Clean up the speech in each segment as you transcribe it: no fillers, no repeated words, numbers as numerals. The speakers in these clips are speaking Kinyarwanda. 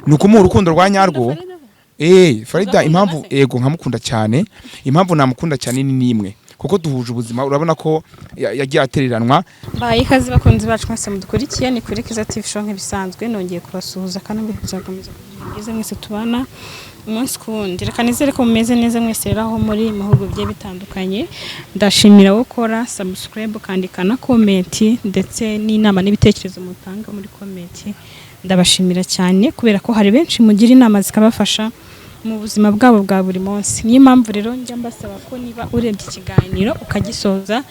Ni ukumuha urukundo rwa nyarwo. Farida. Ugakunda Impamvu se? Ego, nkamukunda cyane. Impamvu namukunda cyane ni nimwe, kuko duhuje ubuzima. Urabona ko yagiye atereranwa. Mbaye ikaze, bakunzi bacu mwese mudukurikiye, ni kuri Kiza TV Show nk'ibisanzwe. Nongeye kubasuhuza kandi mbifuriza gukomeza kugira byiza mwese tubana umunsi ku wundi. Reka nizere ko mumeze neza mwese rero aho muri mu bihugu bigiye bitandukanye. Ndashimira gukora subscribe, ukandika na comment, ndetse n'inama n'ibitekerezo mutanga muri comment. Ndabashimira cyane kubera ko hari benshi mugira inama zikabafasha mu buzima bwabo bwa buri munsi. Niyo mpamvu rero njya mbasaba ko niba urebye ikiganiro ukagisoza,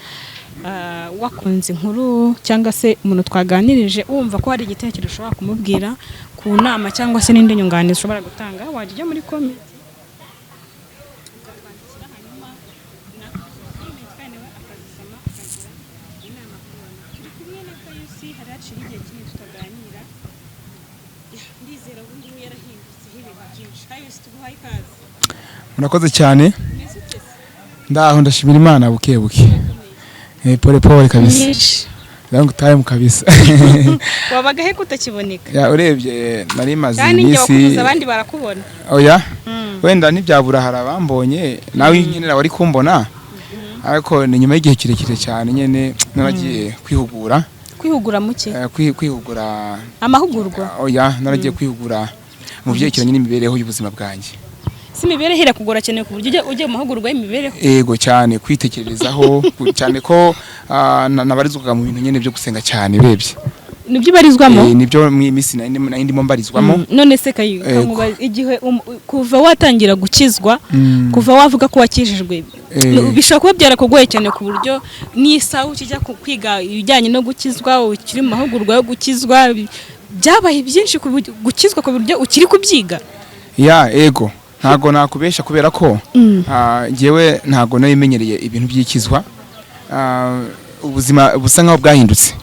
wakunze inkuru cyangwa se umuntu twaganirije, wumva ko hari igitekerezo ushobora kumubwira ku nama cyangwa se n'indi nyunganizi ushobora gutanga, wajya ujya muri comment ukatwandikira, hanyuma natwe comment kandi nawe akazisoma akagira inama ku bantu. Turi kumwe na Kayusi. Hari haciye igihe kinini tutaganira. Ndizera ubu ngubu yarahindutseho ibintu byinshi. Kayusi, tuguhaye ikaze. Murakoze cyane. Umeze ute se? Ndaho, ndashimira Imana, buke buke. Pole pole kabisa. Nyinshi. Long time kabisa. Wabaga he kutakiboneka? Ya, urebye nari maze Kandi njye iminsi. wakubuza, abandi barakubona. Oya, wenda ntibyabura, hari abambonye, nawe nyine wari kumbona, ariko ni nyuma y'igihe kirekire cyane nyine naragiye kwihugura. Kwihugura muke? Kwihugura. Amahugurwa? Oya, naragiye kwihugura mu byerekeranye n'imibereho y'ubuzima bwanjye. Si imibereho irakugora cyane ku buryo ujya mu mahugurwa y'imibereho? Ego cyane, kwitekererezaho, cyane ko nabarizwaga mu bintu nyine byo gusenga cyane urebye. Nibyo ubarizwamo? Nibyo mu minsi nari ndimo mbarizwamo. None se Kayi, Ego. kankubaze, igihe kuva watangira gukizwa, kuva wavuga ko wakijijwe, bishobora kuba byarakugoye cyane ku buryo n'isaha ukijya kwiga ibijyanye no gukizwa, ukiri mu mahugurwa yo gukizwa, byabaye byinshi gukizwa ku buryo ukiri kubyiga? Ya, ego, ntago nakubesha kubera ko njyewe ntago nari menyereye ibintu by'ikizwa. Ubuzima busa nkaho bwahindutse.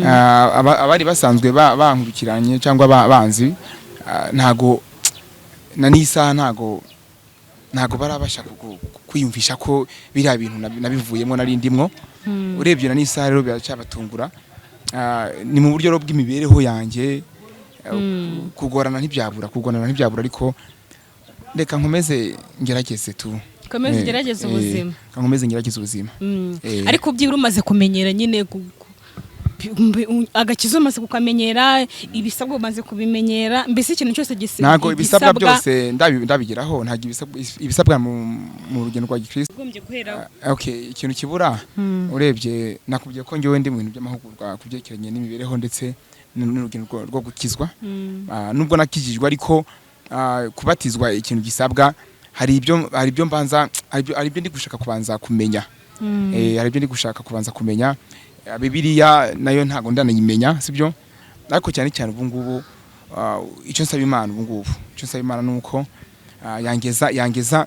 Abari basanzwe bankurikiranye cyangwa banzi, ntago na n'isaha ntago barabasha kwiyumvisha ko biriya bintu nabivuyemo nari ndimwo. Urebye na n'isaha rero biracyabatungura. Ni mu buryo rero bw'imibereho yanjye, kugorana ntibyabura, kugorana ntibyabura, ariko reka nkomeze ngerageze tu. Komeza ugerageze ubuzima. Reka nkomeze ngerageze ubuzima. Ariko byibura umaze kumenyera nyine agakiza, umaze kukamenyera, ibisabwa umaze kubimenyera, mbese ikintu cyose Ntabwo ibisabwa igisabwa byose ndabigeraho, ntabwo ibisabwa mu rugendo rwa gikristo ugombye guheraho. Okay, ikintu kibura, urebye nakubwiye ko njyewe ndi mu bintu by'amahugurwa ku byerekeranye n'imibereho ndetse n'urugendo rwo gukizwa. Nubwo nakijijwe, ariko kubatizwa ikintu gisabwa, hari ibyo mbanza, hari ibyo ndi gushaka kubanza kumenya. Hari ibyo ndi gushaka kubanza kumenya. Bibiliya nayo ntago ndanayimenya, sibyo? Ariko cyane cyane ubu ngubu, icyo nsaba Imana ubu ngubu, icyo nsaba Imana nuko yangeza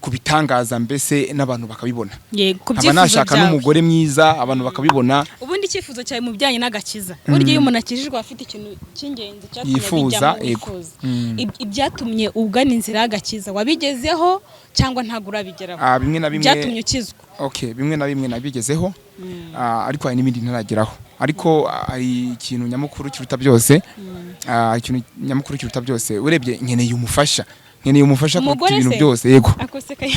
ku bitangaza, mbese n'abantu bakabibona. Yego, ku Nkaba byifuzo nashaka byawe. n'umugore mwiza, abantu bakabibona. Ubundi icyifuzo cyawe mu bijyanye n'agakiza, burya iyo umuntu akijijwe afite ikintu cy'ingenzi cyatumye Yifuza, abijyamo, yego. wifuza. Ibyatumye ugana inzira y'agakiza wabigezeho cyangwa ntabwo urabigeraho? Bimwe na bimwe. Byatumye ukizwa. Okay, bimwe na bimwe nabigezeho, ariko hari n'ibindi ntarageraho. Ariko hari ikintu nyamukuru kiruta byose. Ikintu nyamukuru kiruta byose, urebye nkeneye umufasha, nkeneye umufasha kuruta Umugore ibintu se? byose, yego. Ako se kayi?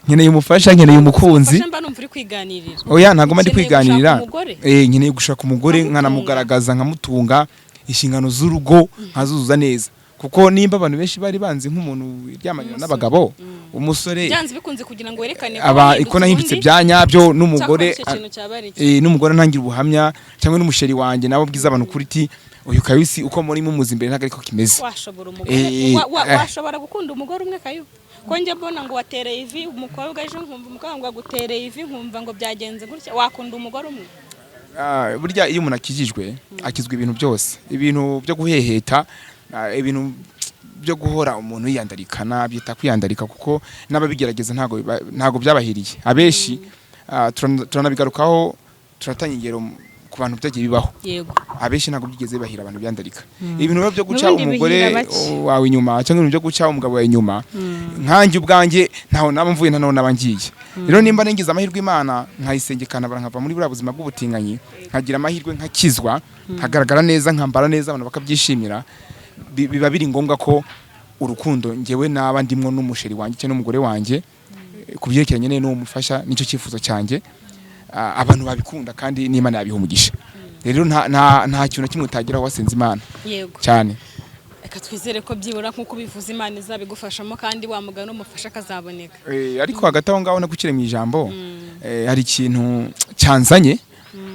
Nkeneye umufasha, nkeneye umukunzi. Umufasha mba numva uri kwiganirira. Oya, ntabwo mba ndi Ukeneye kwiganirira. gushaka umugore? Nkeneye gushaka umugore. Nkamutunga. Nkanamugaragaza, nkamutunga, inshingano z'urugo nkazuzuza neza, kuko nimba abantu benshi bari banzi nk'umuntu wiryamanira n'abagabo, umusore, Byanze bikunze kugira ngo werekane ko aba wahindutse. iko nahindutse Ubundi bya nyabyo, n'umugore cyakora icyo kintu cyaba ari iki? N'umugore ntangira ubuhamya, cyangwa n'umusheri wanjye nawe ubwiza abantu kuri ti uyu Kayusi uko muri mumuzi imbere ntabwo ariko kimeze. Washobora umugore washobora gukunda umugore umwe, Kayu? Ko njya mbona ngo watereye ivi umukobwa ejo, nkumva umukobwa ngo agutereye ivi, nkumva ngo byagenze gutya, wakunda umugore umwe? Burya iyo umuntu akijijwe, akizwa ibintu byose, ibintu byo guheheta, ibintu byo guhora umuntu yiyandarika, nabyita kwiyandarika, kuko n'ababigerageza ntago byabahiriye abenshi. Turanabigarukaho, turatanga ingero ku bantu byagiye bibaho. Abenshi ntabwo byigeze bibahira, abantu biyandarika. Ibintu rero byo guca N'ubundi umugore bihira bake. wawe inyuma, cyangwa ibintu byo guca umugabo wawe inyuma, nkanjye ubwanjye ntaho naba mvuye, ntaho naba ngiye. Rero nimba ningize amahirwe Imana nkayisengekana, nkava muri buriya buzima bw'ubutinganyi, nkagira amahirwe nkakizwa, nkagaragara neza, nkambara neza, abantu bakabyishimira. Biba biri ngombwa ko urukundo njyewe naba ndimwo n'umusheri wanjye cyangwa n'umugore wanjye, ku byerekeranye n'uwo mufasha, nicyo cyifuzo cyanjye. Abantu babikunda kandi n'Imana yabiha umugisha. Rero nta kintu na kimwe utageraho wasenze Imana cyane. Reka twizere ko byibura nk'uko ubivuze Imana izabigufashamo, kandi wa mugani umufasha akazaboneka. Ariko hagati aho ngaho, nagucire mu ijambo, hari ikintu cyanzanye,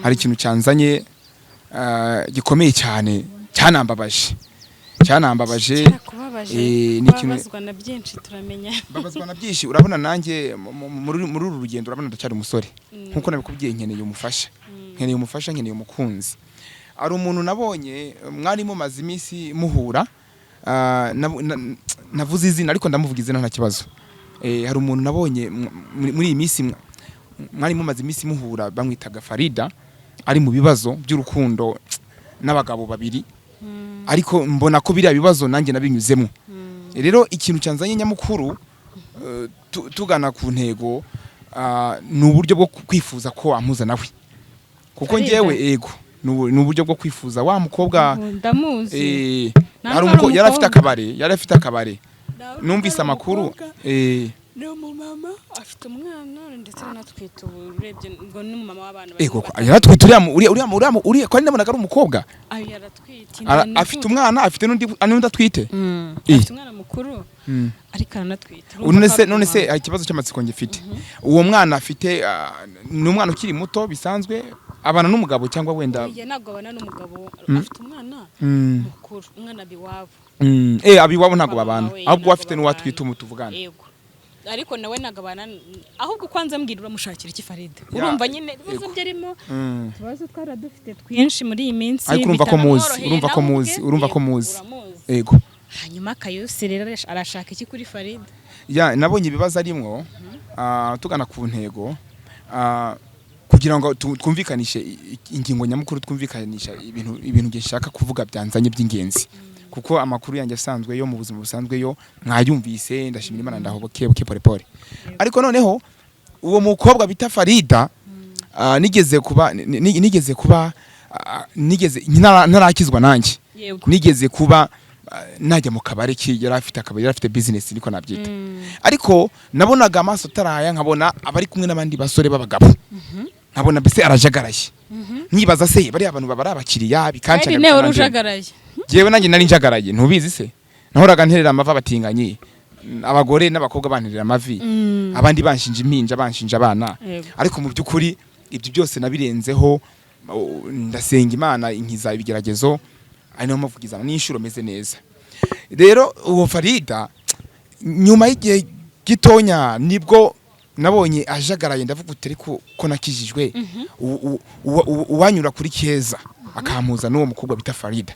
hari ikintu cyanzanye gikomeye cyane, cyanambabaje, cyanambabaje. Cyarakubabaje? Ni ikintu- Kubabazwa na byinshi turamenya. Mbabazwa na byinshi. Urabona nanjye muri uru rugendo, urabona ndacyari umusore nkuko nabikubwiye, nkeneye umufasha, nkeneye umufasha, nkeneye umukunzi. Hari umuntu nabonye mwari mumaze iminsi muhura, navuze izina, ariko ndamuvuga izina nta kibazo. Hari umuntu nabonye muri iyi minsi mwari mumaze iminsi muhura, bamwitaga Farida, ari mu bibazo by'urukundo n'abagabo babiri, ariko mbona ko biriya bibazo nanjye nabinyuzemo. Rero ikintu cyanzanye nyamukuru, tugana ku ntego, ni uburyo bwo kwifuza ko wampuza nawe, kuko Farida? njyewe, ego, ni uburyo bwo kwifuza wa mukobwa. Ndamuzi. Ntabwo Hari ari yari afite umukobwa. akabare, yari afite akabare, numvise amakuru. Ni umumama, afite umwana ndetse aranatwite. Ubu urebye ngo ni umumama w'abana babiri. Ego, yaratwite. Uriya mu- uriya uriya uriya uriya ko nabonaga ari umukobwa. Ayo, yaratwite. Afite umwana, afite n'undi atwite. Afite umwana mukuru, ariko aranatwite. Urumva None ko se ari none se umumama. hari ikibazo cy'amatsiko ngifite. Uwo mwana afite, ni umwana ukiri muto bisanzwe, abana n'umugabo cyangwa wenda? Oya, ntabwo abana n'umugabo. Afite umwana mukuru, umwana abiwabo. Abiwabo, ntabwo Kwa babana? mama we, Ahubwo ntabwo afite n'uwatwite babana. umu tuvugana. Yego, ariko nawe ntabwo abana. Ahubwo kwanza mbwira, uramushakira iki Farida? Ya, Urumva nyine ibibazo yego. byarimo, utubazo twari dufite twinshi muri iyi minsi, Ariko urumva ko muzi, bitanamworoheye urumva ko nawe muzi, ubwe. urumva ko Yego, muzi. uramuzi. Yego. Hanyuma Kayusi rero arashaka iki kuri Farida? Ya, nabonye ibibazo arimwo. Tugana ku ntego, kugira ngo twumvikanishe ingingo nyamukuru, twumvikanisha ibintu nge nshaka kuvuga byanzanye by'ingenzi, kuko amakuru yanjye asanzwe yo mu buzima busanzwe yo mwayumvise, ndashimira Imana, ndaho buke buke, pole pole. Ariko noneho uwo mukobwa bita Farida, nigeze kuba nigeze ntarakizwa nanjye, nigeze kuba najya mu kabari ki, yari afite akabari, yari afite business, niko nabyita. Ariko nabonaga amaso ataraya, nkabona abari kumwe n'abandi basore b'abagabo, nkabona mbese arajagaraye, nkibaza se bariya abantu baba ari abakiriya, bikancaga. Kandi nawe wari Bikanandeba. ujagaraye. Jewe nanjye nari njagaraye, ntubizi se? Nahoraga nterera amavi abatinganyi, abagore n'abakobwa banterera amavi, abandi banshinja impinja, banshinja abana. Ariko mu by'ukuri ibyo byose nabirenzeho, ndasenga Imana inkiza ibigeragezo, ari nayo mpamvu n'inshuro meze neza. Rero uwo Farida, nyuma y'igihe gitonya nibwo nabonye ajagaraye, ndavuga uti: "Ariko ko nakijijwe, uwanyura kuri Keza akampuza n'uwo mukobwa bita Farida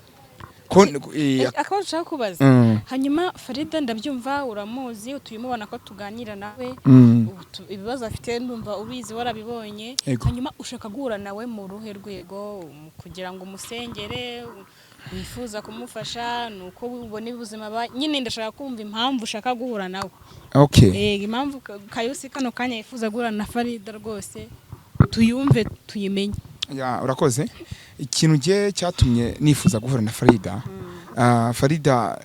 ko Akabazo ushaka kubaza. Hanyuma Farida, ndabyumva uramuzi, utuye umubona ko tuganira nawe. Ubu ibibazo afite ndumva ubizi, warabibonye. Yego. Hanyuma ushaka guhura nawe mu ruhe rwego? Kugira ngo umusengere, wifuza kumufasha, ni uko ubona ubuzima nyine ndashaka kumva impamvu ushaka guhura nawe. Okay. Impamvu Kayusi kano kanya yifuza guhura na Farida rwose tuyumve, tuyimenye. Ya, urakoze. Ikintu gihe cyatumye nifuza guhura na Farida, Farida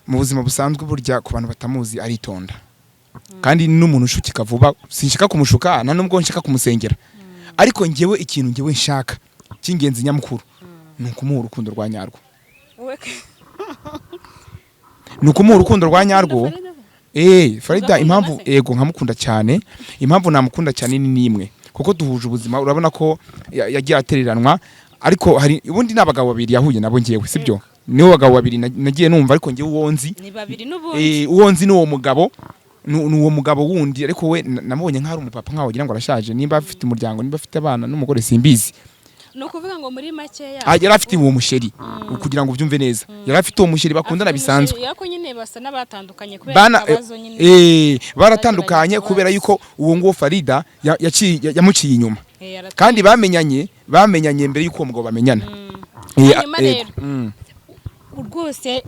mu buzima busanzwe, burya ku bantu batamuzi, aritonda kandi n'umuntu ushukika vuba. Sinshaka kumushuka, nta nubwo nshaka kumusengera, ariko njyewe ikintu njyewe nshaka cy'ingenzi nyamukuru ni ukumuha urukundo rwa nyarwo, ni ukumuha urukundo rwa nyarwo. Farida, Uramukunda impamvu se? Ego, nkamukunda cyane. Impamvu namukunda cyane ni nimwe, kuko duhuje ubuzima. Urabona ko yagiye atereranwa, ariko hari ubundi ni abagabo babiri yahuye nabo ngewe, sibyo? Nibo bagabo babiri nagiye numva, ariko ngewe uwo nzi Ni babiri n'ubundi. Uwo nzi ni uwo mugabo, ni uwo mugabo wundi, ariko we namubonye nk'aho ari umupapa, nkaho wagira ngo arashaje. Nimba afite umuryango, nimba afite abana n'umugore, simbizi. Ni ukuvuga ngo muri makeya Yari afite uwo musheri, kugira ngo ubyumve neza, yari afite uwo musheri bakundana Afite bisanzwe. umusheri, ariko nyine basa n'abatandukanye kubera Bana akabazo nyine. Baratandukanye Bagiranye kubera ikibazo. yuko uwo nguwo Farida yamuciye inyuma. Kandi bamenyanye mbere yuko uwo mugabo bamenyana. Hanyuma Yego. rero, rwose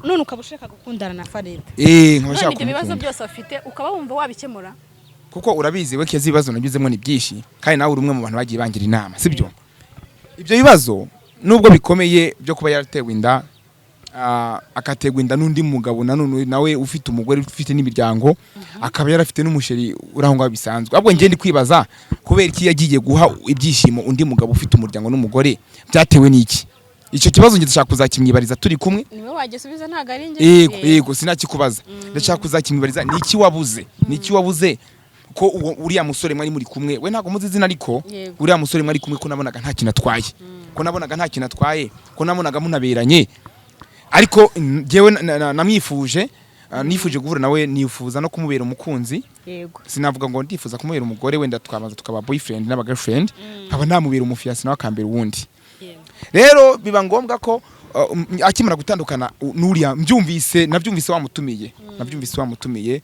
none ukaba ushaka gukundana na Farida? Nkaba None nshaka ibyo bibazo kumukunda. byose afite ukaba wumva wabikemura? Kuko urabizi we Keza, ibibazo nagizemo ni byinshi, kandi nawe uri umwe mu bantu bagiye bangira inama, sibyo? Ibyo bibazo nubwo bikomeye byo kuba yaratewe inda, Akategwa inda n'undi mugabo nanone nawe ufite umugore, ufite n'imiryango, akaba yarafite n'umusheri uri aho ngaho bisanzwe. Ahubwo njye ndi kwibaza kubera iki yagiye guha ibyishimo undi mugabo ufite umuryango n'umugore. Byatewe n'iki? Icyo kibazo njye ndashaka kuzakimwibariza turi kumwe. Niwe wagisubiza, ntabwo ari njye. Yego, yego, sinakikubaza, ndashaka kuzakimwibariza. Ni iki wabuze? Ni iki wabuze ko uwo uriya musore mwari muri kumwe, we ntabwo muzi izina, ariko uriya musore mwari kumwe, ko nabonaga nta kintu atwaye, ko nabonaga nta kintu atwaye, ko nabonaga munaberanye, ariko njyewe namwifuje, nifuje guhura nawe, nifuza no kumubera umukunzi. Sinavuga ngo ndifuza kumubera umugore, wenda twabanza tukaba boyfriend n'aba girlfriend, nkaba namubera umufiancé nawe akambera uwundi. Rero biba ngombwa ko akimara gutandukana n'uriya, mbyumvise, nabyumvise wamutumiye, nabyumvise wamutumiye.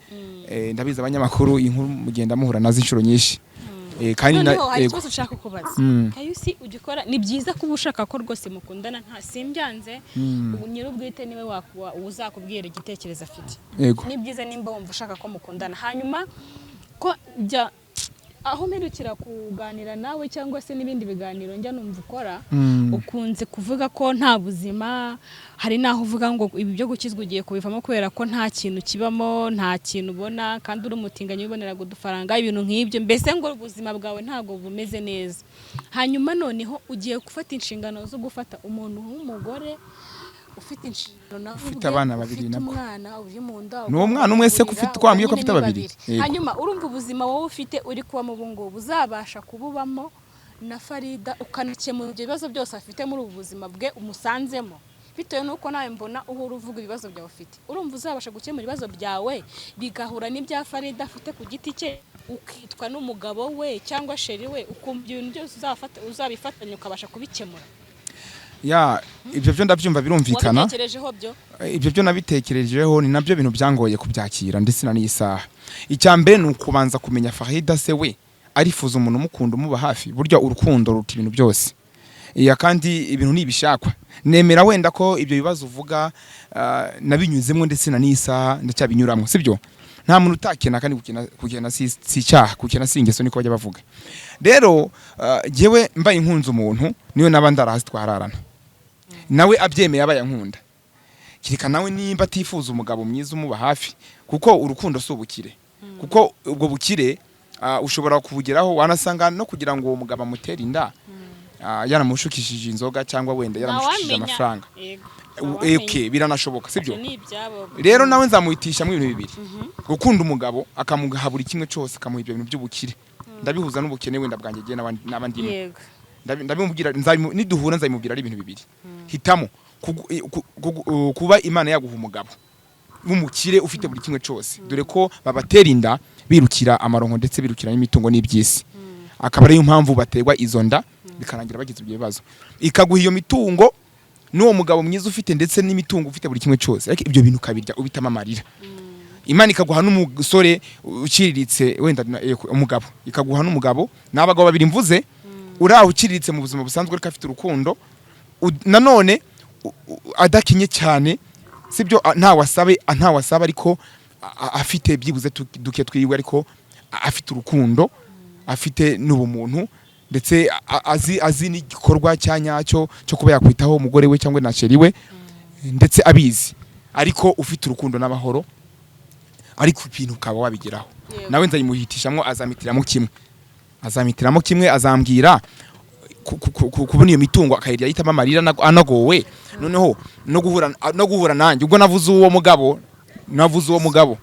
Ndabizi abanyamakuru inkuru mugenda muhura nazo inshuro nyinshi. Kandi Noneho hari yego. ikibazo ushaka kubaza. Kayusi, ujya ukora, ni byiza kuba ushaka ko rwose mukundana, nta simbyanze. Ubu nyir'ubwite niwe uzakubwira igitekerezo afite. Ni byiza nimba wumva ushaka ko mukundana. Hanyuma ko jya aho mperukira kuganira nawe cyangwa se n'ibindi biganiro njya numva ukora, ukunze kuvuga ko nta buzima. Hari n'aho uvuga ngo ibi byo gukizwa ugiye kubivamo kubera ko nta kintu kibamo, nta kintu ubona, kandi uri umutinganyi wiboneraga udufaranga, ibintu nk'ibyo, mbese ngo ubuzima bwawe ntabwo bumeze neza. Hanyuma noneho ugiye gufata inshingano zo gufata umuntu w'umugore ufite inshingano nawe Ufite ubwe, abana babiri ufite nabwo. umwana uri mu nda. Ni uwo mwana umwe se ko ufite, wambwiye ko nyine afite ni babiri? Yego. Hanyuma urumva ubuzima wowe ufite uri kubamo ubu ngubu uzabasha kububamo na Farida, ukanakemura ibyo bibazo byose afite muri ubu buzima bwe umusanzemo, bitewe n'uko nawe mbona uhora uvuga ibibazo byawe ufite? Urumva uzabasha gukemura ibibazo byawe bigahura n'ibya Farida afite ku giti cye, ukitwa n'umugabo we cyangwa chéri we, ukumva ibyo bintu byose uzabifatanya ukabasha kubikemura? Ya, ibyo byo ndabyumva, birumvikana. Wabitekerejeho byo? Ibyo byo nabitekerejeho, ni nabyo bintu byangoye kubyakira ndetse na n'iyi saha. Icya mbere ni ukubanza kumenya Farida se we arifuza umuntu umukunda, umuba hafi. Burya urukundo ruruta ibintu byose. Iya, kandi ibintu nibishakwa. Nemera wenda ko ibyo bibazo uvuga nabinyuzemo, ndetse na n'iyi saha ndacyabinyuramo, sibyo? Nta muntu utakena, kandi gukena si icyaha, gukena si ingeso, niko bajya bavuga. Rero jyewe mbaye nkunze umuntu, niyo naba ndara hasi twararana, nawe abyemeye abaye ankunda. Kereka nawe nimba atifuza umugabo mwiza umuba hafi, kuko urukundo si ubukire, kuko ubwo bukire ushobora kubugeraho, wanasanga no kugira ngo uwo mugabo amutere inda yaramushukishije inzoga cyangwa wenda yaramushukishije Ntawamenya. amafaranga. Yego. Ntawamenya. Okay, biranashoboka, sibyo? Ibyo ni ibyabo. Rero nawe nzamuhitishamo ibintu bibiri: gukunda umugabo akamuha buri kimwe cyose, akamuha ibyo bintu by'ubukire, ndabihuza n'ubukene wenda bwanjye jye n'abandi. Ndabimubwira, niduhura nzabimubwira ari ibintu bibiri: hitamo kuba Imana yaguha umugabo w'umukire ufite buri kimwe cyose, dore ko babatera inda birukira amaronko ndetse birukira n'imitungo n'iby'isi, akaba ariyo mpamvu baterwa izo nda bikarangira bagize ibyo bibazo, ikaguha iyo mitungo n'uwo mugabo mwiza ufite ndetse n'imitungo ufite buri kimwe cyose, ariko ibyo bintu ukabirya ubitamo amarira. Imana ikaguha n'umusore uciriritse wenda umugabo, ikaguha n'umugabo, ni abagabo babiri mvuze, uri aho uciriritse mu buzima busanzwe ariko afite urukundo, nanone adakinye cyane, sibyo? Ntawe asaba, ariko afite byibuze duke twiwe, ariko afite urukundo, afite n'ubumuntu, ndetse azi n'igikorwa cya nyacyo cyo kuba yakwitaho umugore we cyangwa na chéri we, ndetse abizi, ariko ufite urukundo n'amahoro, ariko ibintu ukaba wabigeraho. Nawe nzayimuhitishamwo, azamitiramo kimwe, azamitiramo kimwe, azambwira kubona iyo mitungo akayirya yitamo amarira anagowe, noneho no guhura nanjye. Ubwo navuze uwo mugabo, navuze uwo mugabo,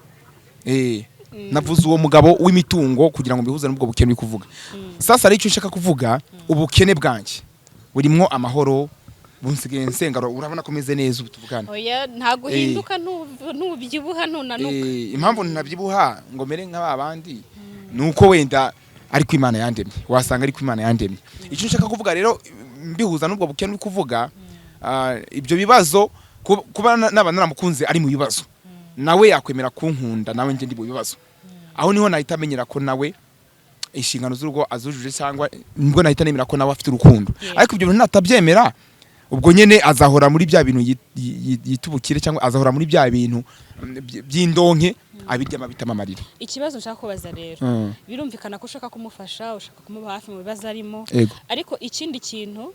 navuze uwo mugabo w'imitungo kugira ngo mbihuze n'ubwo bukene uri kuvuga. Sasa rero icyo nshaka kuvuga, ubukene bwanjye burimwo amahoro, bunsigaye nsenga, urabona ko meze neza ubu tuvugana. Oya, ntabwo uhinduka, ntubyibuha, ntunanuka. Impamvu ntabyibuha ngo mere nka ba bandi ni uko wenda ariko Imana yandemye, wasanga ariko Imana yandemye. Icyo nshaka kuvuga rero mbihuza n'ubwo bukene uri kuvuga, ibyo bibazo, kuba naba naramukunze ari mu bibazo, nawe yakwemera kunkunda nawe njye ndi mu bibazo, aho niho nahita amenyera ko nawe inshingano z'urugo azujuje, cyangwa nibwo nahita nemera ko nawe afite urukundo. Ariko ibyo bintu natabyemera, ubwo nyene azahora muri bya bintu yita ubukire, cyangwa azahora muri bya bintu by'indonke, abiryama bitama amarira. Ikibazo nshaka kubaza rero, birumvikana ko ushaka kumufasha, ushaka kumuba hafi mu bibazo arimo, Ego. ariko ikindi kintu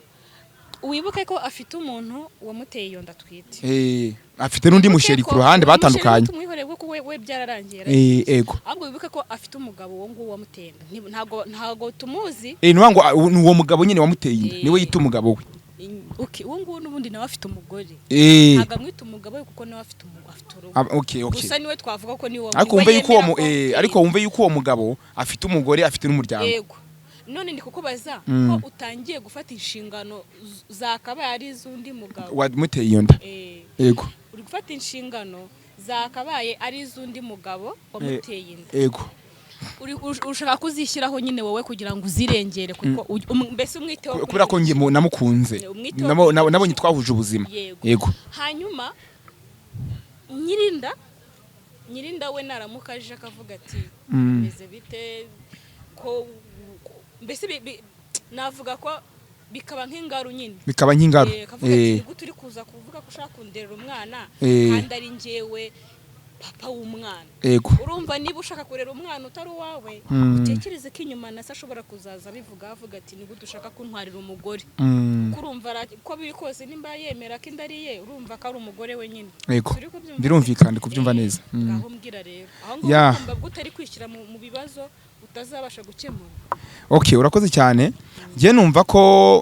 Wibuke ko afite umuntu wamuteye iyo nda atwite. Afite n'undi musheri ku ruhande batandukanye. Tumwihoreye kuko we byararangiye. Ego. Ahubwo wibuke ko afite umugabo uwo nguwo wamuteye inda. Ntabwo tumuzi. Ni ngo ni uwo mugabo nyine wamuteye inda, niwe yita umugabo we. Okay, uwo nguwo n'ubundi nawe afite umugore. Ntabwo amwita umugabo we kuko nawe afite afite urugo. Okay. Gusa niwe twavuga ko niwe Ariko niwe wumve yuko uwo yemera ko- ariko wumve yuko uwo mugabo afite umugore, afite n'umuryango. Yego, none ndi kukubaza ko utangiye gufata inshingano zakabaye ari iz'undi mugabo wamuteye iyo nda. Ego. Uri gufata inshingano zakabaye ari iz'undi mugabo wamuteye inda. Ego. Ushaka kuzishyiraho nyine wowe kugira ngo uzirengere, kuko mbese umwiteho. Kubera ko njye namukunze. Umwiteho. Nabonye twahuje ubuzima. Yego. Yego. Hanyuma nyirinda we naramuka aje akavuga ati bimeze bite ko mbese navuga ko bikaba nk'ingaru nyine. Bikaba nk'ingaru. Akavuga ati gute uri kuza kuvuga ko ushaka kunderera umwana kandi ari njyewe papa w'umwana? Ego. Urumva niba ushaka kurera umwana utari uwawe, utekereze ko inyuma na se ashobora kuzaza abivuga, avuga ati ni gute ushaka kuntwarira umugore? Kuko urumva uko biri kose, nimba yemera ko inda ari ye, urumva ko ari umugore we nyine. Ego. Turi kubyumva? Birumvikana, ndi kubyumva neza. Ngaho mbwira rero aho ngaho, urumva bwo utari kwishyira mu bibazo utazabasha gukemura? Okay, urakoze cyane. Njye numva ko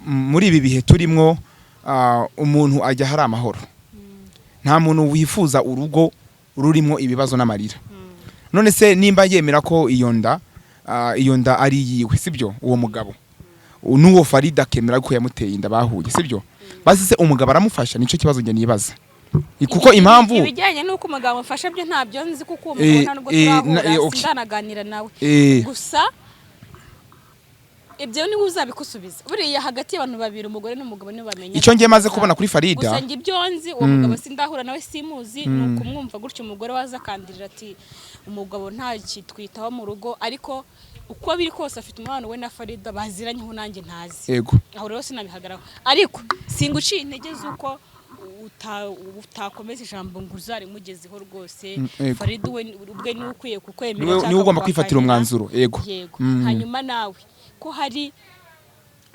muri ibi bihe turimwo, umuntu ajya hari amahoro. Nta muntu wifuza urugo rurimo ibibazo n'amarira. None se nimba yemera ko iyo nda ari yiwe, sibyo, uwo mugabo n'uwo Farida akemera ko yamuteye inda bahuye, sibyo, basi se umugabo aramufasha? Nicyo kibazo njye nibaza, kuko impamvu Ibijyanye n'uko umugabo amufasha byo ntabyo nzi, kuko uwo mugabo nta nubwo turahura, sindanaganira nawe. Gusa ibyo niwe uzabikusubiza. Buriya hagati y'abantu babiri, umugore n'umugabo, nibo bamenya. Icyo ngiye maze kubona kuri Farida Gusa njye ibyo nzi, uwo mugabo sindahura nawe, simuzi, ni ukumwumva gutyo umugore waza akandirira ati umugabo ntakitwitaho mu rugo. Ariko uko biri kose afite umubano we na Farida baziranyeho nanjye ntazi. Aho rero sinabihagararaho, ariko singuciye intege z'uko utakomeza ijambo ngo uzarimugezeho rwose. Yego. Farida we ubwe niwe ukwiye kukwemera Niwe cyangwa niwe ugomba kwifatira kuguhakanira. umwanzuro, yego. Yego. Hanyuma nawe ko hari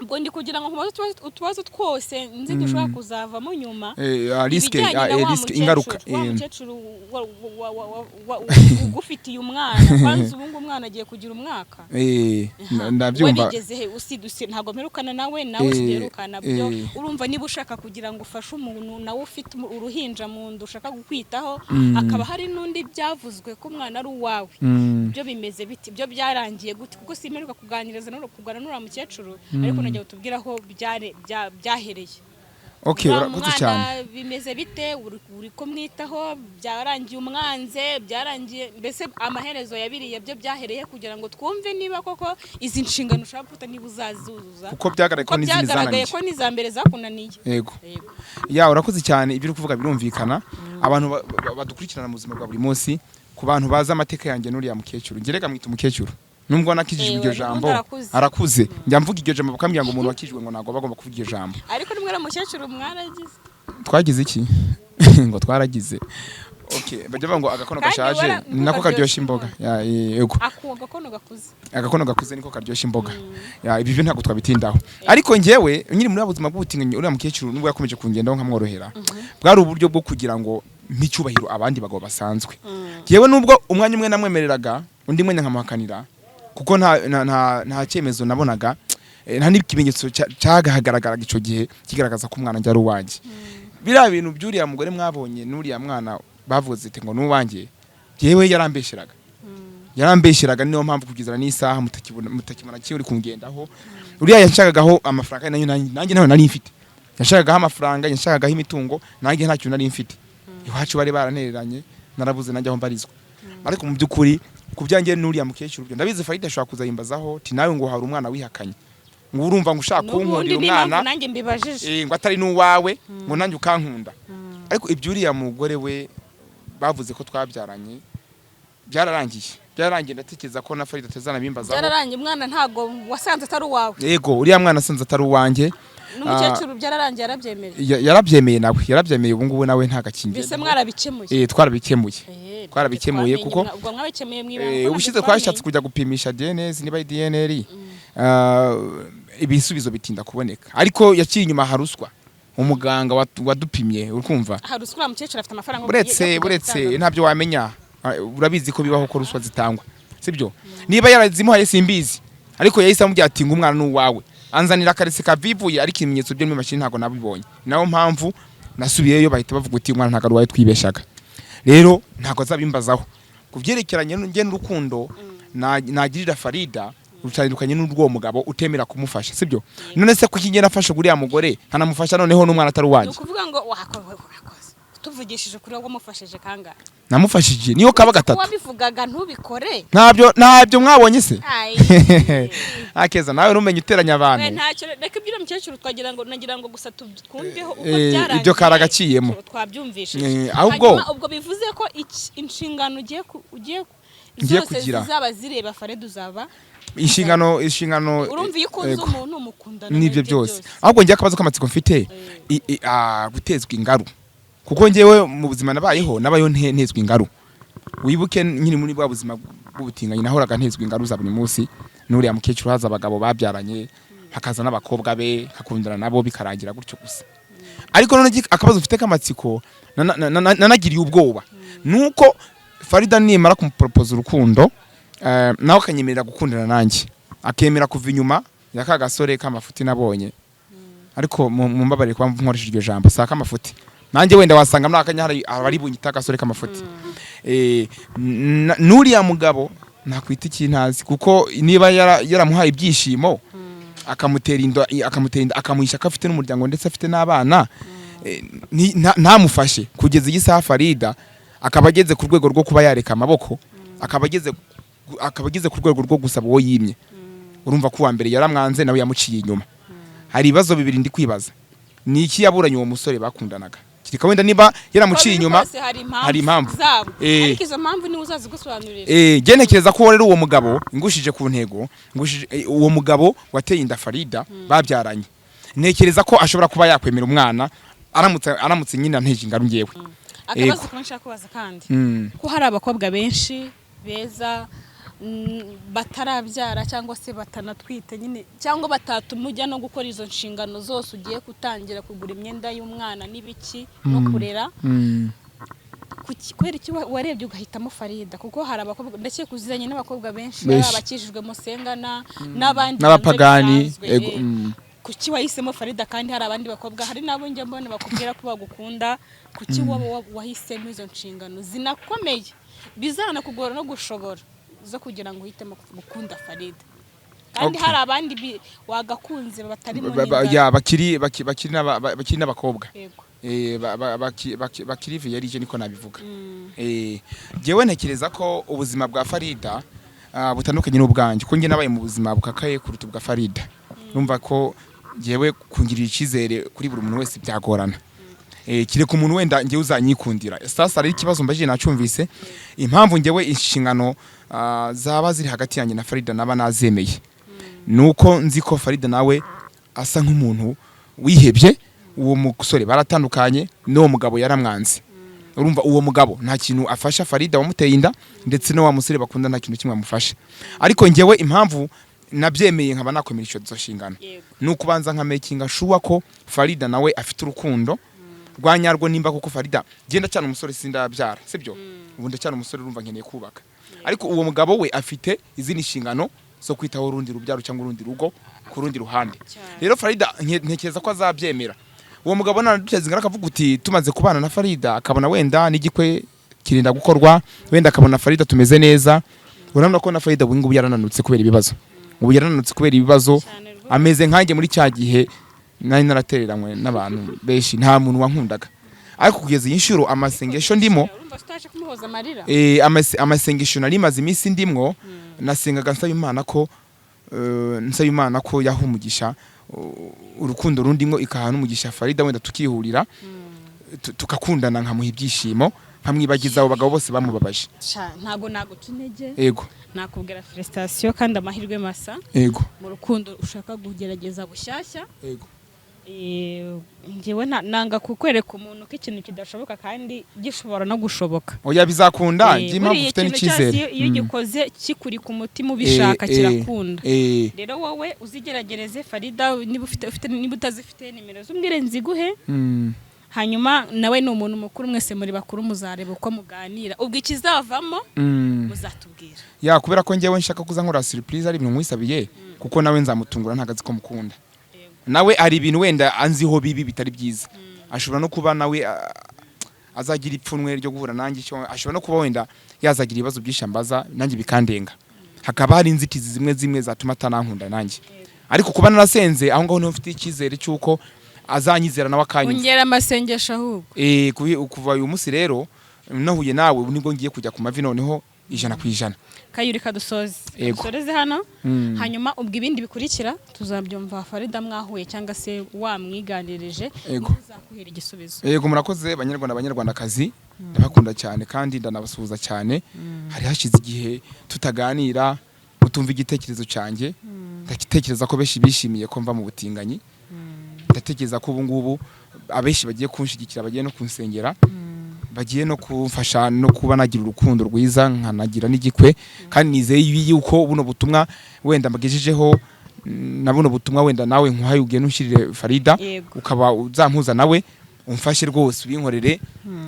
ubwo ndi kugira ngo nkubaze utubazo twose nzi dushobora kuzavamo nyuma. Risque Ibijyanye na wa risque, ingaruka. mukecuru, wa mukecuru ugufitiye umwana, kwanza ubu ngubu umwana agiye kugira umwaka. Ndabyumva. Wabigeze he? Usiduse ntabwo mperukana nawe, nawe siduherukana byo. Urumva niba ushaka kugira ngo ufashe umuntu nawe ufite uruhinja mu nda ushaka kukwitaho, hakaba hari n'undi byavuzwe ko umwana ari uwawe, byo bimeze biti? Byo byarangiye gute? Kuko simperuka kuganiriza no kuganira n'uriya mukecuru, ariko nagiye utubwira aho byahereye. Okay, Uriya urakoze cyane. mwana bimeze bite? Uri kumwitaho? Byarangiye umwanze? Byarangiye mbese amaherezo yabiriye byo byahereye, kugira ngo twumve niba koko izi nshingano ushaka gufata niba uzazuzuza. Kuko byagaragaye ko Kuko n'izindi byagaragaye zananiye. ko n'iza mbere zakunaniye. Yego. Yego. Ya, urakoze cyane, ibyo uri kuvuga birumvikana. Abantu badukurikirana mu buzima bwa buri munsi, ku bantu bazi amateka yanjye n'uriya mukecuru, ngerega mwita umukecuru nubwo nakijijwe iryo N'ubundi jambo. Arakuze. Arakuze. Njya mvuga iryo jambo bakambwira ngo umuntu wakijijwe ngo ntabwo aba agomba kuvuga iryo jambo. Ariko nimwe na mukecuru mwaragize. Twagize iki ngo twaragize? Okay, bajya bavuga ngo agakono Kandi gashaje ni nako niko karyoshya karyoshya imboga. Ya, yego. Akuwo gakono gakuze. Agakono gakuze niko karyoshya imboga. Ya, ibi byo ntabwo twabitindaho, ariko njyewe nyiri muri buzima bw'ubutinganyi, uriya mukecuru nubwo yakomeje kungendaho nkamworohera, bwari uburyo bwo kugira ngo mpe icyubahiro abandi bagabo basanzwe. Yewe, nubwo umwanya umwe namwemereraga, undi mwanya nkamuhakanira, kuko nta cyemezo nabonaga, nta n'ikimenyetso cyagaragaraga icyo gihe kigaragaza ko umwana njye ari uwanjye. Biriya bintu by'uriya mugore mwabonye n'uriya mwana bavuze ati ngo ni uwanjye, yewe yarambeshyeraga, yarambeshyeraga. Niyo mpamvu kugeza n'isaha mutakibona kiri kungendaho. Uriya yanshakagaho amafaranga, nayo nanjye ntayo nari mfite. Yanshakagaho amafaranga, yanshakagaho imitungo, nanjye nta kintu nari mfite. Iwacu bari baranereranye, narabuze nanjye aho mbarizwa. Ariko mu by'ukuri ku byanjye n'uriya mukecuru byo ndabizi, Farida ashobora kuzayimbazaho ti nawe ngo hari umwana wihakanye, ngo urumva ngo ushaka N'ubundi kunkundira ni impamvu umwana nanjye mbibajije. Ngo atari n'uwawe, ngo nanjye ukankunda. Ariko ibyo uriya mugore we bavuze ko twabyaranye byararangiye, byararangiye. Ndatekereza ko na Farida atazanabimbazaho. Byararangiye, umwana ntabwo wasanze atari uwawe. Yego, uriya mwana asanze atari uwanjye. N'umukecuru byararangiye, yarabyemeye. Yarabyemeye nawe, yarabyemeye. Ubu ngubu nawe nta gakingi. Mbese mwarabikemuye? Twarabikemuye. Twarabikemuye Twamenye kuko ubwo mwabikemuye mu ibanga, kuko ubushize ntabwo twashatse twamenye. kujya gupimisha DNA, niba ari DNA. Ibisubizo bitinda kuboneka, ariko yaciye inyuma ha ruswa, umuganga wadupimye, urikumva? Hari usura mukecuru afite amafaranga Buretse yo kujya buretse gutanga. Ntabyo wamenya. Urabizi ko bibaho ko ruswa zitangwa, sibyo? Niba yarazimuhaye simbizi, ariko yahise amubwira ati ngo umwana ni uwawe, anzanira akarese kavivuye, ariko ibimenyetso byo muri mashini ntabwo nabibonye. Nayo mpamvu nasubiyeyo, bahita bavuga uti umwana ntabwo ari uwawe, twibeshaga. Rero ntabwo azabimbazaho ku byerekeranye njye n'urukundo nagirira Farida, rutandukanye n'urw'uwo mugabo utemera kumufasha, sibyo? None se kuki njye nafashe uriya mugore nkanamufasha, noneho n'umwana atari Ni uwanjye? ukuvuga ngo wakoze, tuvugishije kuri wowe, wamufashije kangahe? Namufashije niyo kaba gatatu. Wabivugaga ntubikore. Ntabyo mwabonye se? Ai. Akeza nawe ntumenye uteranya We, abantu. Ntacyo, reka iby'uriya mukecuru twagira ngo, nagira ngo gusa twumveho uko byarangiye. Ibyo karagaciyemo. Twabyumvishije. Ahubwo Hanyuma ubwo bivuze ko inshingano ugiye Ngiye zose kugira. zizaba zireba Farid, uzaba Inshingano Urumva, iyo ukunze Yego. umuntu mukundana N'ibyo n'ibyo byose. Ahubwo njye akabazo k'amatsiko mfite, gutezwa ingaru, kuko njyewe mu buzima nabayeho, nabayeho ntezwa ingaru. Wibuke nkiri muri bwa buzima bw'ubutinganyi, nahoraga ntezwa ingaru za buri munsi n'uriya mukecuru. Haza abagabo babyaranye, hakaza n'abakobwa be, hakundana nabo, bikarangira gutyo gusa. Ariko none akabazo mfite k'amatsiko, nanagiriye ubwoba, nuko Farida nimara kumuporopoza urukundo, nawe akanyemerera gukundana nanjye, akemera kuva inyuma ya ka gasore k'amafuti nabonye, ariko mumbabarire kuba nkoresheje iryo jambo, si ak'amafuti, nanjye wenda wasanga muri akanya hari abari bunyita agasore k'amafuti. N'uriya mugabo nakwita ikintazi, kuko niba yaramuhaye ibyishimo, akamutera inda, akamuhisha ko afite n'umuryango ndetse afite n'abana, ntamufashe kugeza iyi saha, Farida akaba ageze ku rwego rwo kuba yareka amaboko, akaba ageze ku rwego rwo gusaba uwo yimye. Urumva ko uwa mbere yaramwanze, nawe yamuciye inyuma. Hari ibibazo bibiri ndi kwibaza: ni iki yaburanye uwo musore bakundanaga? Kereka wenda niba yaramuciye Uko biri inyuma kose hari impamvu hari impamvu. zabo. Ariko izo mpamvu niwe uzazigusobanurira. Njye ntekereza ko rero uwo mugabo, ngushije ku ntego, ngushije, uwo mugabo wateye inda Farida babyaranye, ntekereza ko ashobora kuba yakwemera umwana aramutse nyine anteje ingaru ngewe. Akabazo Ego. kamwe nshaka kubaza kandi, ko hari abakobwa benshi beza, batarabyara cyangwa se batanatwite nyine, cyangwa batatuma ujya no gukora izo nshingano zose ugiye gutangira, kugura imyenda y'umwana n'ibiki no kurera, kubera iki warebye ugahitamo Farida? Kuko hari abakobwa, ndakeka uziranye n'abakobwa benshi, Benshi. ari abakijijwe musengana n'abandi N'abapagani. hanze bisanzwe, Ego. Kuki wahisemo Farida kandi hari abandi bakobwa, hari n'abo njya mbona bakubwira ko bagukunda? Kuki waba wahisemo izo nshingano zinakomeye, bizanakugora no gushobora, zo kugira ngo uhitemo gukunda Farida kandi hari abandi wagakunze batarimo n'inda? Ya, bakiri n'abakobwa. Yego. Bakiri vierge, niko nabivuga. Jewe ntekereza ko ubuzima bwa Farida butandukanye n'ubwanjye, ko njye nabaye mu buzima bukakaye kuruta ubwa Farida. Numva ko jewe kungirira icyizere kuri buri muntu wese byagorana, kireka umuntu wenda njyewe uzanyikundira. Sasa rero ikibazo mbajije nacyumvise. Impamvu njyewe inshingano zaba ziri hagati yanjye na Farida naba nazemeye, nuko nzi ko Farida nawe asa nk'umuntu wihebye. Uwo musore baratandukanye, n'uwo mugabo yaramwanze. Urumva, uwo mugabo nta kintu afasha Farida wamuteye inda, ndetse no wa musore bakunda nta kintu kimwe amufasha. Ariko njyewe impamvu nabyemeye, nkaba nakwemera izo nshingano, ni ukubanza nka making sure ko Farida nawe afite urukundo rwa nyarwo. Nimba koko Farida, genda cyane umusore, sindabyara, sibyo? Ubu ndacyari umusore, urumva nkeneye kubaka, ariko uwo mugabo we afite izindi nshingano zo kwitaho urundi rubyaro cyangwa urundi rugo ku rundi ruhande. Rero Farida ntekereza ko azabyemera. Uwo mugabo nanaduteza ingara, akavuga uti tumaze kubana na Farida, akabona wenda n'igikwe kirinda gukorwa, wenda akabona Farida tumeze neza. Urabona ko na Farida ubu ngubu yarananutse kubera ibibazo, ubu yarananutse kubera ibibazo. Cyane rwose. Ameze nkanjye muri cya gihe nari naratereranywe n'abantu benshi, nta muntu wankundaga. Ariko kugeza iyi nshuro, amasengesho ndimo Urumva tutaje kumuhoza amarira. Amasengesho nari maze iminsi ndimwo, nasengaga nsaba Imana ko yaha umugisha urukundo rundimwo, ikaha n'umugisha Farida, wenda tukihurira, tukakundana, nkamuha ibyishimo, nkamwibagiza abo bagabo bose bamubabaje. Sha, ntago naguca intege. Ego. Nakubwira félicitations kandi amahirwe masa Ego. mu rukundo ushaka kugerageza bushyashya. Ego. Njyewe nanga kukwereka umuntu ko ikintu kidashoboka kandi gishobora no gushoboka. Oya, bizakunda. Njye impamvu Buriya ufite ikintu cyose n'icyizere. iyo ugikoze kikuri ku mutima, ubishaka, kirakunda. Rero wowe uzigeragereze Farida, niba ufite, niba utazifite nimero z'umbwire nziguhe. Hanyuma nawe ni umuntu mukuru, mwese muri bakuru, muzareba uko muganira, ubwo ikizavamo muzatubwira. Ya, kubera ko njyewe nshaka kuza nkora surprise, ari ibintu nkwisabiye, kuko nawe nzamutungura, ntabwo azi ko mukunda. Nawe hari ibintu wenda anziho bibi bitari byiza, ashobora no kuba nawe azagira ipfunwe ryo guhura nanjye, ashobora no kuba wenda yazagira ibibazo byinshi ambaza nanjye bikandenga, hakaba hari inzitizi zimwe zimwe zatuma atanankunda nanjye. Ariko kuba narasenze, aho ngaho niho mfite icyizere cy'uko azanyizera nawe akanyumva. Ongera amasengesho ahubwo. Kuva uyu munsi rero nahuye nawe, nibwo ngiye kujya ku mavi noneho 100%. Kayuri, kadusoze. Yego. Dusoreze hano. Hanyuma ubwo ibindi bikurikira tuzabyumva Farida mwahuye cyangwa se wamwiganirije. Yego. Niwe uzakuhera igisubizo. Yego, murakoze Banyarwanda, Banyarwandakazi, ndabakunda cyane kandi ndanabasuhuza cyane. Hari hashize igihe tutaganira, mutumva igitekerezo cyanjye. Ndatekereza ko benshi bishimiye ko mva mu butinganyi. Ndatekereza ko ubu ngubu abenshi bagiye kunshigikira, bagiye no kunsengera, bagiye no kumfasha no kuba nagira urukundo rwiza, nkanagira n'igikwe. Kandi nizeye yuko buno butumwa wenda mbagejejeho, na buno butumwa wenda nawe nkuhaye, ugende unshyirire Farida, ukaba uzampuza nawe, umfashe rwose ubinkorere.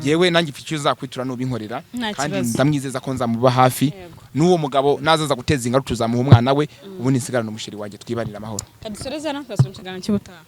Yewe, nanjye mfite icyo uzakwitura nubinkorera. Nta Kandi kibazo. ndamwizeza ko nzamuba hafi. N'uwo mugabo nazaza guteza ingaruka, tuzamuha umwana we, ubundi nsigarane umusheri wanjye, twibanire amahoro. Kadusoreze hano, tuzasubira mu kiganiro cy'ubutaha.